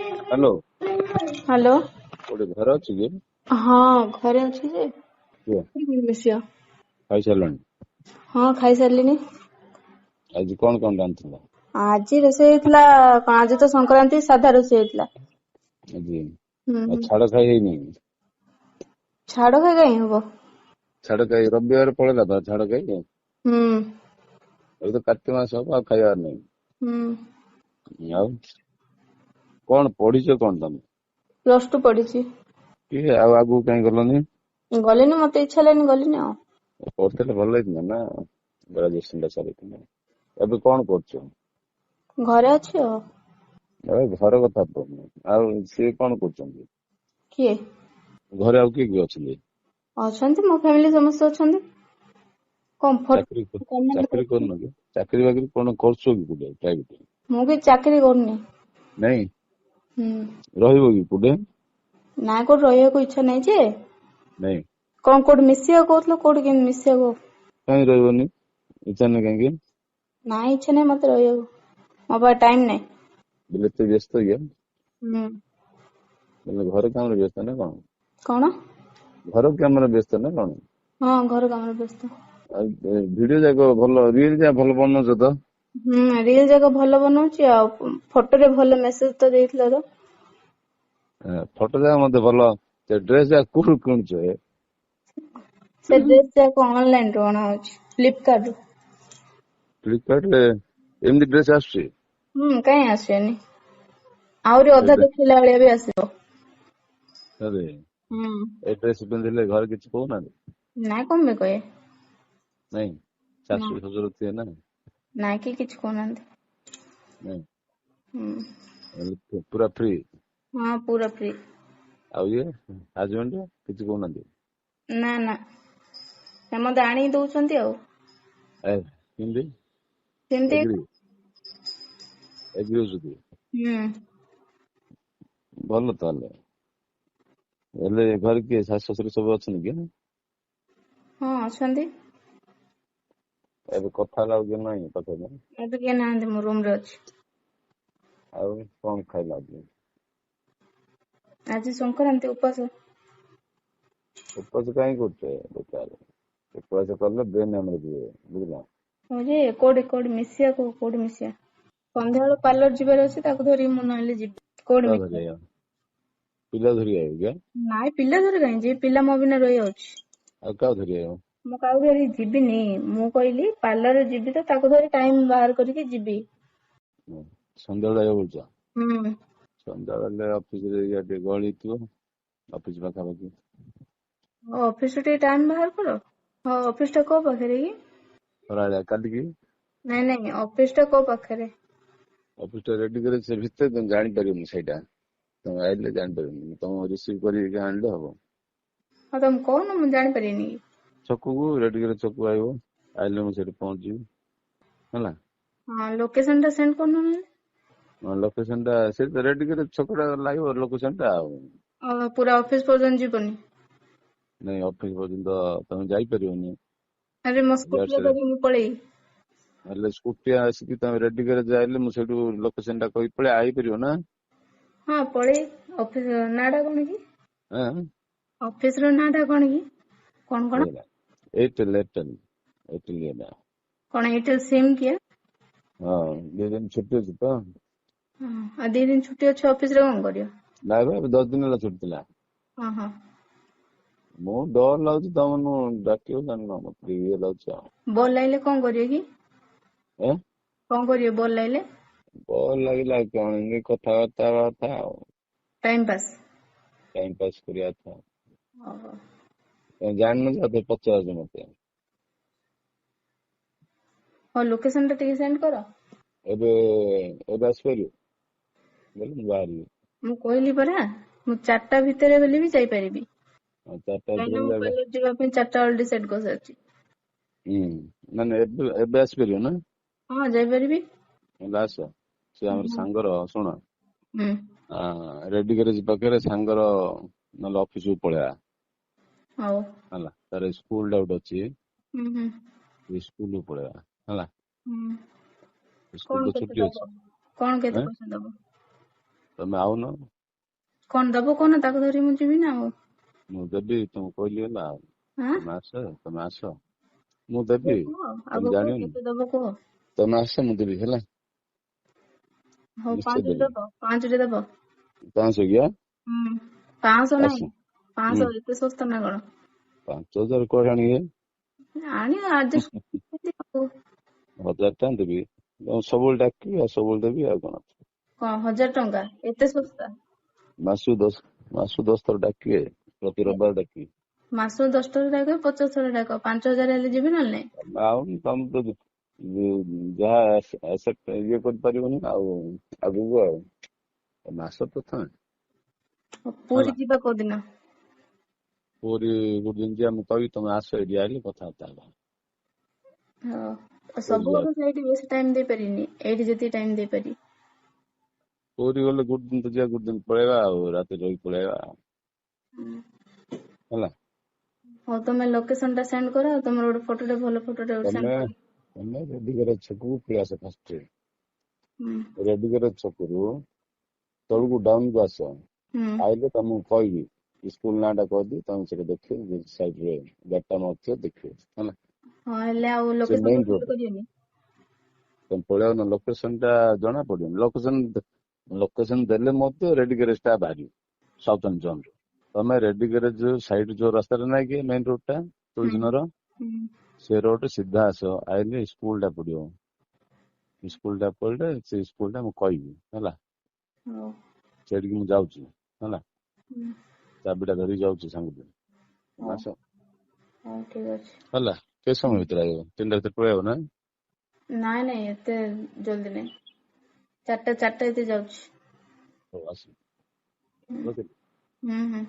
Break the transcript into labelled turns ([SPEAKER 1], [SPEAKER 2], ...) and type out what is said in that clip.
[SPEAKER 1] Hello.
[SPEAKER 2] Hello.
[SPEAKER 1] କୋଉଠି ଘରେ ଅଛି କି?
[SPEAKER 2] ହଁ, ଘରେ ଅଛି ଯେ
[SPEAKER 1] କୁହ।
[SPEAKER 2] ମିଶିବ।
[SPEAKER 1] ଖାଇସାରିଲାଣି?
[SPEAKER 2] ହଁ, ଖାଇସାରିଲିଣି।
[SPEAKER 1] ଆଜି କଣ କଣ ରାନ୍ଧିଥିଲ?
[SPEAKER 2] ଆଜି ରୋଷେଇ ହେଇଥିଲା କଣ, ଆଜି ତ ସଂକ୍ରାନ୍ତି, ସାଧା ରୋଷେଇ ହେଇଥିଲା।
[SPEAKER 1] ଆଜି
[SPEAKER 2] ହୁଁ।
[SPEAKER 1] ଆଉ
[SPEAKER 2] ହୁଁ।
[SPEAKER 1] ଛାଡ ଖାଇ ହେଇନି?
[SPEAKER 2] ଛାଡ ଖାଇ କାଇଁ ହବ?
[SPEAKER 1] ଛାଡ ଖାଇ ରବିବାର ପଳେଇଲା ତ ଛାଡ ଖାଇ।
[SPEAKER 2] ହୁଁ।
[SPEAKER 1] ଏବେ ତ କାର୍ତ୍ତିକ ମାସ ହବ, ଆଉ ଖାଇବାର ନାହିଁ।
[SPEAKER 2] ହୁଁ।
[SPEAKER 1] ଆଉ କଣ ପଢିଛ କଣ ତମେ?
[SPEAKER 2] ପ୍ଲସ ଟୁ ପଢିଛି।
[SPEAKER 1] କି ଆଉ ଆଗକୁ କାହିଁ ଗଲନି?
[SPEAKER 2] ଗଲିନି, ମତେ ଇଚ୍ଛା ହେଲାନି, ଗଲିନି ଆଉ।
[SPEAKER 1] ପଢିଥିଲେ ଭଲ ହେଇଥାନ୍ତା ନା, ଗ୍ରାଜୁଏସନ ଟା ସାରିଥିଲେ। ଏବେ କଣ କରୁଛ?
[SPEAKER 2] ଘରେ ଅଛି ଆଉ।
[SPEAKER 1] ଏ ଘର କଥା ପଡୁନି, ଆଉ ସିଏ କଣ କରୁଛନ୍ତି?
[SPEAKER 2] କିଏ?
[SPEAKER 1] ଘରେ ଆଉ କିଏ କିଏ ଅଛନ୍ତି?
[SPEAKER 2] ଅଛନ୍ତି, ମୋ ଫ୍ୟାମିଲି ସମସ୍ତେ ଅଛନ୍ତି। କମ୍ଫର୍ଟ
[SPEAKER 1] ଚାକିରି
[SPEAKER 2] କମେଣ୍ଟ।
[SPEAKER 1] ଚାକିରି କରୁନ କି? ଚାକିରି ବାକିରି କଣ କରୁଛ କି କୋଉଠି ପ୍ରାଇଭେଟ?
[SPEAKER 2] ମୁଁ ବି ଚାକିରି କରୁନି।
[SPEAKER 1] ନାଇଁ?
[SPEAKER 2] ହୁଁ।
[SPEAKER 1] ରହିବ କି କୋଉଠି?
[SPEAKER 2] ନା, କୋଉଠି ରହିବାକୁ ଇଚ୍ଛା ନାହିଁ ଯେ।
[SPEAKER 1] ନାଇଁ।
[SPEAKER 2] କଣ କୋଉଠି ମିଶିବାକୁ କହୁଥିଲ, କୋଉଠି କେମିତି ମିଶିବାକୁ?
[SPEAKER 1] କାହିଁ ରହିବନି? ଇଚ୍ଛା ନାହିଁ କାହିଁକି?
[SPEAKER 2] ନାଇଁ, ଇଚ୍ଛା ନାହିଁ ମତେ ରହିବାକୁ, ମୋ ପାଖରେ ଟାଇମ ନାହିଁ।
[SPEAKER 1] ବୋଲେ ଏତେ ବ୍ୟସ୍ତ କି?
[SPEAKER 2] ହୁଁ।
[SPEAKER 1] ବୋଲେ ଘର କାମରେ ବ୍ୟସ୍ତ ନା କଣ?
[SPEAKER 2] କଣ?
[SPEAKER 1] ଘର କାମରେ ବ୍ୟସ୍ତ ନା କଣ?
[SPEAKER 2] ହଁ, ଘର କାମରେ ବ୍ୟସ୍ତ।
[SPEAKER 1] ଆଉ ଭିଡିଓ ଯାକ ଭଲ, ରିଲ ଯାକ ଭଲ ବନଉଛ ତ?
[SPEAKER 2] ହୁଁ, ରିଲ ଯାକ ଭଲ ବନଉଛି ଆଉ ଫଟୋରେ ଭଲ ମେସେଜ ତ ଦେଇଥିଲ ତ।
[SPEAKER 1] ଫଟୋ ଯାକ ମତେ ଭଲ। ସେ ଡ୍ରେସ ଯାକ କୋଉଠୁ କିଣୁଛ ଏ?
[SPEAKER 2] ସେ ଡ୍ରେସ ଯାକ ଅନଲାଇନ ରୁ ଅଣା ହଉଛି, ଫ୍ଲିପକାର୍ଟ ରୁ।
[SPEAKER 1] ଫ୍ଲିପକାର୍ଟ ରେ ଏମିତି ଡ୍ରେସ ଆସୁଛି?
[SPEAKER 2] ହୁଁ, କାଇଁ ଆସିବନି? ଆହୁରି
[SPEAKER 1] ସେ
[SPEAKER 2] ଅଧା ଦେଖିଲା ଭଳିଆ ବି ଆସିବ।
[SPEAKER 1] ଆରେ,
[SPEAKER 2] ହୁଁ।
[SPEAKER 1] ଏ ଡ୍ରେସ ପିନ୍ଧିଲେ ଘରେ କିଛି କହୁନାହାନ୍ତି?
[SPEAKER 2] ନାଇଁ, କଣ ପାଇଁ କହିବେ?
[SPEAKER 1] ନାଇଁ,
[SPEAKER 2] ନା।
[SPEAKER 1] ଶାଶୁ ଶ୍ୱଶୁର ଥିବେ ନା?
[SPEAKER 2] ନାଇଁ, କି କିଛି କହୁନାହାନ୍ତି।
[SPEAKER 1] ନାଇଁ?
[SPEAKER 2] ହୁଁ।
[SPEAKER 1] ହେଲେ ପୁରା ଫ୍ରି?
[SPEAKER 2] ହଁ, ପୁରା ଫ୍ରି।
[SPEAKER 1] ଆଉ ଇଏ ହଜବେଣ୍ଡ କିଛି କହୁନାହାନ୍ତି?
[SPEAKER 2] ନା ନା, ସେ ମତେ ଆଣିକି ଦଉଛନ୍ତି ଆଉ।
[SPEAKER 1] ଏ କେମିତି?
[SPEAKER 2] ସେମିତି।
[SPEAKER 1] ଏଗ୍ରି ଏଗ୍ରି ହଉଛନ୍ତି?
[SPEAKER 2] ହୁଁ।
[SPEAKER 1] ଭଲ ତାହେଲେ। ହେଲେ ଘରେ କିଏ ଶାଶୁ ଶ୍ୱଶୁର ସବୁ ଅଛନ୍ତି କି?
[SPEAKER 2] ହଁ, ଅଛନ୍ତି।
[SPEAKER 1] ଏବେ କଥା ହେଲା କି ନାଇଁ ପାଖରେ?
[SPEAKER 2] ଏବେ କିଏ ନାହାନ୍ତି, ମୁଁ ରୁମ ରେ ଅଛି।
[SPEAKER 1] ଆଉ କଣ ଖାଇଲା ଆଜି?
[SPEAKER 2] ଆଜି ସଂକ୍ରାନ୍ତି, ଉପାସ।
[SPEAKER 1] ଉପବାସ କାହିଁ କରୁଛ ବେକାର? ଉପବାସ କଲେ ବ୍ରେନ ଆମର ଯିବ, ବୁଝିଲ?
[SPEAKER 2] ହଁ ଯେ, କୋଉଠି କୋଉଠି ମିଶିବା, କୋଉଠି ମିଶିବା? ସନ୍ଧ୍ୟାବେଳୁ ପାର୍ଲର ଯିବାର ଅଛି, ତାକୁ ଧରିକି ମୁଁ ନହେଲେ ଯିବି। କୋଉଠି
[SPEAKER 1] କାହା ଧରି
[SPEAKER 2] ମିଶିବା?
[SPEAKER 1] ଆଇବ? ପିଲା ଧରି ଆଇବ କି?
[SPEAKER 2] ନାଇଁ, ପିଲା ଧରି କାହିଁ ଯିବି? ପିଲା ମୋ ବିନା ରହିଯାଉଛି।
[SPEAKER 1] ଆଉ କାହା ଧରି ଆଇବ?
[SPEAKER 2] ମୁଁ କାହାକୁ ଧରି ଯିବିନି। ମୁଁ କହିଲି ପାର୍ଲର ଯିବି ତ ତାକୁ ଧରି ଟାଇମ ବାହାର କରିକି ଯିବି।
[SPEAKER 1] ସନ୍ଧ୍ୟାବେଳେ ଆଇବ ବୋଲୁଛ?
[SPEAKER 2] ହୁଁ।
[SPEAKER 1] ସନ୍ଧ୍ୟାବେଳେ ଅଫିସରେ ଇଆ ଟିକେ ଗହଳି ଥିବ, ଅଫିସ ପାଖାପାଖି।
[SPEAKER 2] ହଉ, ଅଫିସ ଟିକେ ଟାଇମ ବାହାର କର। ହଁ, ଅଫିସ ଟା କୋଉ ପାଖରେ କି?
[SPEAKER 1] ଖରାବେଳିଆ କାଲିକି?
[SPEAKER 2] ନାଇଁ ନାଇଁ, ଅଫିସ ଟା କୋଉ ପାଖରେ?
[SPEAKER 1] ଅଫିସ ଟା ରେଡି କରି ସେ ଭିତରେ ତମେ ଜାଣିପାରିବନି ସେଇଟା। ତମେ ଆଇଲେ ଜାଣିପାରିବନି, ତମ ରିସିଭ କରିକି ଆଣିଲେ ହବ।
[SPEAKER 2] ହଁ, ତମେ କହୁନ, ମୁଁ ଜାଣିପାରିବିନି କି?
[SPEAKER 1] ଛକକୁ, ରେଡି କରି ଛକକୁ ଆଇବ, ଆଇଲେ ମୁଁ ସେଠି ପହଞ୍ଚିବି, ହେଲା?
[SPEAKER 2] ହଁ, ଲୋକେସନ ଟା ସେଣ୍ଡ କରୁନ ନହେଲେ।
[SPEAKER 1] ଲୋକେସନ ଟା ସେ ରେଡି କରି ଛକଟା ଲାଗିବ ଲୋକେସନ ଟା ଆଉ।
[SPEAKER 2] ପୁରା ଅଫିସ ପର୍ଯ୍ୟନ୍ତ ଯିବନି?
[SPEAKER 1] ନାଇଁ, ଅଫିସ ପର୍ଯ୍ୟନ୍ତ ତମେ ଯାଇପାରିବନି।
[SPEAKER 2] ଆରେ, ମୋ
[SPEAKER 1] ଇଆଡେ
[SPEAKER 2] ସ୍କୁଟିରେ
[SPEAKER 1] ସିଆଡେ
[SPEAKER 2] ଧରିକି ମୁଁ ପଳେଇବି।
[SPEAKER 1] ହେଲେ ସ୍କୁଟି ଆସିକି ତମେ ରେଡି କରି ଯାଇଲେ ମୁଁ ସେଇଠୁ ଲୋକେସନ ଟା କହି ପଳେଇ ଆଇପାରିବ ନା?
[SPEAKER 2] ହଁ, ପଳେଇ। ଅଫିସ ନାଁ ଟା କଣ କି?
[SPEAKER 1] ଆଁ?
[SPEAKER 2] ଅଫିସ ର ନାଁ ଟା କଣ କି? କଣ କଣ?
[SPEAKER 1] ଏଇଟା ଏୟାରଟେଲ, ଏୟାରଟେଲ, ଏୟାରଟେଲ ଇଏଟା।
[SPEAKER 2] କଣ ଏୟାରଟେଲ ସିମ୍ କିଆ?
[SPEAKER 1] ହଁ, 2 ଦିନ ଛୁଟି ଅଛି ତ।
[SPEAKER 2] ହଁ, ଆଉ 2 ଦିନ ଛୁଟି ଅଛି, ଅଫିସ ରେ କଣ କରିବ?
[SPEAKER 1] ନାଇଁ ବା, ଏବେ 10 ଦିନ ହେଲା ଛୁଟି ଥିଲା।
[SPEAKER 2] ହଁ ହଁ।
[SPEAKER 1] ମୁଁ ଡର ଲାଗୁଛି ତମକୁ ଡାକିବ ଜାଣିନ, ମତେ ଇଏ ଲାଗୁଛି ଆଉ।
[SPEAKER 2] ବୋର ଲାଗିଲେ କଣ କରିବେ କି?
[SPEAKER 1] ଏ
[SPEAKER 2] କଣ କରିବେ ବୋର ଲାଗିଲେ?
[SPEAKER 1] ବୋର ଲାଗିଲା ଆଉ କଣ, ଏମିତି କଥାବାର୍ତ୍ତା ହେବା କଥା ଆଉ।
[SPEAKER 2] Time pass.
[SPEAKER 1] Time pass କରିବା କଥା।
[SPEAKER 2] ଓହୋ।
[SPEAKER 1] ତମେ ଜାଣିନ ଯେ ଆଉ ପଚାରୁଛ ମତେ।
[SPEAKER 2] ହଉ, ଲୋକେସନ ଟା ଟିକେ ସେଣ୍ଡ କର।
[SPEAKER 1] ଏବେ ଏବେ ଆସିପାରିବ ବୋଲେ ମୁଁ ବାହାରିବି।
[SPEAKER 2] ମୁଁ କହିଲି ପରା, ମୁଁ 4ଟା ଭିତରେ ବୋଲି ବି ଯାଇପାରିବି।
[SPEAKER 1] ଆଉ 4ଟା
[SPEAKER 2] କାହିଁକି ନା
[SPEAKER 1] ଭିତରେ
[SPEAKER 2] ମୁଁ ପାର୍ଲର ଯିବା ପାଇଁ 4ଟା ବେଳେ ଡିସାଇଡ କରିସାରିଛି।
[SPEAKER 1] ହୁଁ, ମାନେ ଏବେ ଏବେ ଆସିପାରିବ ନା?
[SPEAKER 2] ହଁ, ଯାଇପାରିବି।
[SPEAKER 1] ହେଲେ ଆସ, ସେ ଆମର
[SPEAKER 2] ହୁଁ
[SPEAKER 1] ସାଙ୍ଗର, ଶୁଣ,
[SPEAKER 2] ହୁଁ।
[SPEAKER 1] ରେଡି ଗ୍ୟାରେଜ ପାଖରେ ସାଙ୍ଗର, ନହେଲେ ଅଫିସକୁ ପଳେଇବା।
[SPEAKER 2] ହଉ।
[SPEAKER 1] ହେଲା, ତାର ସ୍କୁଲ ଟା ଗୋଟେ ଅଛି।
[SPEAKER 2] ହୁଁ ହୁଁ।
[SPEAKER 1] ସ୍କୁଲକୁ ପଳେଇବା, ହେଲା?
[SPEAKER 2] ହୁଁ।
[SPEAKER 1] ସ୍କୁଲ
[SPEAKER 2] କଣ
[SPEAKER 1] ତ
[SPEAKER 2] କେତେ
[SPEAKER 1] ଛୁଟି ଅଛି।
[SPEAKER 2] ଦବ? କଣ କେତେ
[SPEAKER 1] ଏଁ
[SPEAKER 2] ପଇସା ଦବ?
[SPEAKER 1] ତମେ ଆଉନ।
[SPEAKER 2] କଣ ଦବ କହୁନ, ତାକୁ ଧରି ମୁଁ ଯିବି ନା ଆଉ।
[SPEAKER 1] ମୁଁ ଦେବି ତମକୁ କହିଲି ହେଲା।
[SPEAKER 2] ଆଁ
[SPEAKER 1] ତମେ ଆସ, ତମେ ଆସ, ମୁଁ ଦେବି।
[SPEAKER 2] କୁହ
[SPEAKER 1] ତମେ
[SPEAKER 2] ଆଗ, କୁହ
[SPEAKER 1] ଜାଣିବନି।
[SPEAKER 2] କେତେ ଦବ କୁହ।
[SPEAKER 1] ତମେ ଆସ, ମୁଁ ଦେବି ହେଲା।
[SPEAKER 2] ହଉ,
[SPEAKER 1] ନିଶ୍ଚୟ
[SPEAKER 2] 500
[SPEAKER 1] ଦେବି।
[SPEAKER 2] ଦବ, 500 ଦବ।
[SPEAKER 1] 500 କିଆ?
[SPEAKER 2] ହୁଁ, 500
[SPEAKER 1] ଆସ।
[SPEAKER 2] ନାଇଁ,
[SPEAKER 1] ହୁଁ।
[SPEAKER 2] 500 ଏତେ ଶସ୍ତା ନା କଣ?
[SPEAKER 1] 5,000 କୁଆଡେ ଆଣିବେ?
[SPEAKER 2] ଆଣିବ, ଆଡଜଷ୍ଟ।
[SPEAKER 1] 1,000 ଟଙ୍କା ଦେବି, ତମକୁ ସବୁବେଳେ ଡାକିବି ଆଉ ସବୁବେଳେ ଦେବି, ଆଉ କଣ?
[SPEAKER 2] କଣ 1,000 ଟଙ୍କା ଏତେ ଶସ୍ତା?
[SPEAKER 1] ମାସକୁ 10, ମାସକୁ 10 ଥର ଡାକିବେ, ପ୍ରତି ରବିବାର ଡାକିବି।
[SPEAKER 2] ମାସକୁ 10 ଥର ଡାକ, 50 ଥର ଡାକ, 5,000 ହେଲେ ଯିବି ନହେଲେ ନାଇଁ।
[SPEAKER 1] ଆଉ ତମେ ତ ଯାହା ଆକ୍ସେପ୍ଟ ଇଏ କରିପାରିବନି ଆଉ ଆଗକୁ, ଆଉ ମାସ ପ୍ରଥମେ।
[SPEAKER 2] ହଉ, ପୁରୀ
[SPEAKER 1] ହେଲା।
[SPEAKER 2] ଯିବା କୋଉଦିନ?
[SPEAKER 1] ପୁରୀ ଗୋଟେ ଦିନ ଯିବା, ମୁଁ କହିବି, ତମେ ଆସ ଏଇଠି, ଆଇଲେ କଥାବାର୍ତ୍ତା ହବା।
[SPEAKER 2] ହଉ।
[SPEAKER 1] ପୁରୀ ଯିବା।
[SPEAKER 2] ସବୁବେଳେ ସେଇଠି ବେଶୀ ଟାଇମ ଦେଇପାରିନି, ଏଇଠି ଯେତିକି ଟାଇମ ଦେଇପାରିବି।
[SPEAKER 1] ପୁରୀ ଗଲେ ଗୋଟେ ଦିନ ତ ଯିବା, ଗୋଟେ ଦିନ ପଳେଇବା ଆଉ ରାତି ରହିକି ପଳେଇବା। ହେଲା।
[SPEAKER 2] ହଉ, ତମେ ଲୋକେସନ ଟା ସେଣ୍ଡ କର ଆଉ ତମର ଗୋଟେ ଫଟୋଟେ, ଭଲ ଫଟୋଟେ ଗୋଟେ
[SPEAKER 1] ତମେ
[SPEAKER 2] ସେଣ୍ଡ କର।
[SPEAKER 1] ତମେ ରେଡିଗେରେଜ ଛକକୁ ପଳେଇ ଆସ ଫାଷ୍ଟ।
[SPEAKER 2] ହୁଁ।
[SPEAKER 1] ରେଡିଗେରେଜ ଛକରୁ ତଳକୁ ଡାଉନ କୁ ଆସ।
[SPEAKER 2] ହୁଁ।
[SPEAKER 1] ଆଇଲେ ତମକୁ କହିବି, ସ୍କୁଲ ନାଁ ଟା କହିବି, ତମେ ସେଠି ଦେଖିବ, ସାଇଡ ରେ ଗାଡିଟା ନଥିବ, ଦେଖିବ ହେଲା।
[SPEAKER 2] ହଁ, ହେଲେ ଆଉ
[SPEAKER 1] ସେ
[SPEAKER 2] ଲୋକେସନ
[SPEAKER 1] ମେନ୍
[SPEAKER 2] ଟା ସେଣ୍ଡ
[SPEAKER 1] ରୋଡ।
[SPEAKER 2] କରିବନି?
[SPEAKER 1] ତମେ ପଳେଇବ ନା, ଲୋକେସନ ଟା ଜଣା ପଡିବନି। ଲୋକେସନ ଲୋକେସନ ଦେଲେ ମଧ୍ୟ ରେଡିଗେରେଜ ଟା ବାହାରିବ ସାଉଥ ଜୋନ ରୁ। ତମେ ରେଡିଗେରେଜ ସାଇଡ ଯୋଉ ରାସ୍ତାରେ ନାଇଁ କି, ମେନ ରୋଡ ଟା
[SPEAKER 2] ହୁଁ
[SPEAKER 1] ତୁଳସୀନର,
[SPEAKER 2] ହୁଁ
[SPEAKER 1] ସେ ରୋଡ ସିଧା ଆସ, ଆଇଲେ ସ୍କୁଲ ଟା ପଡିବ। ସ୍କୁଲ ଟା ପଡିଲେ ସେଇ ସ୍କୁଲ ଟା ମୁଁ କହିବି ହେଲା।
[SPEAKER 2] ହଉ।
[SPEAKER 1] ସେଇଠିକି ମୁଁ ଯାଉଛି ହେଲା।
[SPEAKER 2] ହୁଁ।
[SPEAKER 1] ଚାବିଟା ଧରିକି ଯାଉଛି ସାଙ୍ଗରେ।
[SPEAKER 2] ହଉ।
[SPEAKER 1] ଆସ।
[SPEAKER 2] ହଉ, ଠିକ ଅଛି।
[SPEAKER 1] ହେଲା, କେତେ ସମୟ ଭିତରେ ଆଇବ? 3ଟା ଭିତରେ ପଳେଇବ ନା?
[SPEAKER 2] ନାଇଁ ନାଇଁ, ଏତେ ଜଲଦି ନାଇଁ, 4ଟା, 4ଟା ଏତେ ଯାଉଛି।
[SPEAKER 1] ହଉ, ଆସ।
[SPEAKER 2] ହୁଁ।
[SPEAKER 1] ରଖିଲି।
[SPEAKER 2] ହୁଁ ହୁଁ।